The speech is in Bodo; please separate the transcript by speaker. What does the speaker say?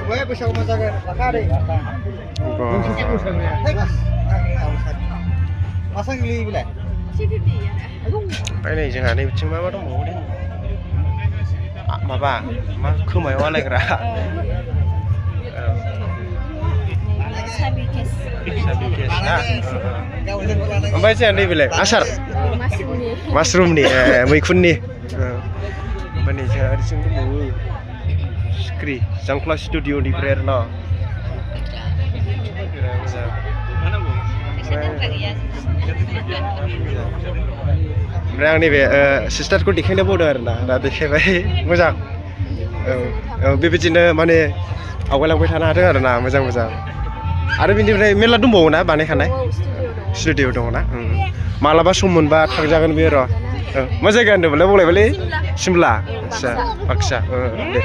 Speaker 1: Gue bisa masak laka deh. Masak geli bila.
Speaker 2: ไปนี่จังหานี่จึงมาว่าต้องหมูดิมาป่ะมาคือหมายว่าอะไรกันล่ะApa sih ni bila? Asar. Mushroom ni, muikun ni. Mana je di sini mu. Skri, Sangkla Studio di Prerna. Mana bu? Berang ni be, sister ku dikhai na bodoh na, dah dikhai baik, muzak. Bebecina mana awal lang berthana ada na, muzak. आरो बिनिफ्राय मेला दंबावो ना बानायखानाय स्टुडिअ दङ ना मालाबा सम मोनबा थांजागोन बे र' मा जायगा होनदोंमोनलाय बावलायबायलै सिमला आच्छा बाक्सा दे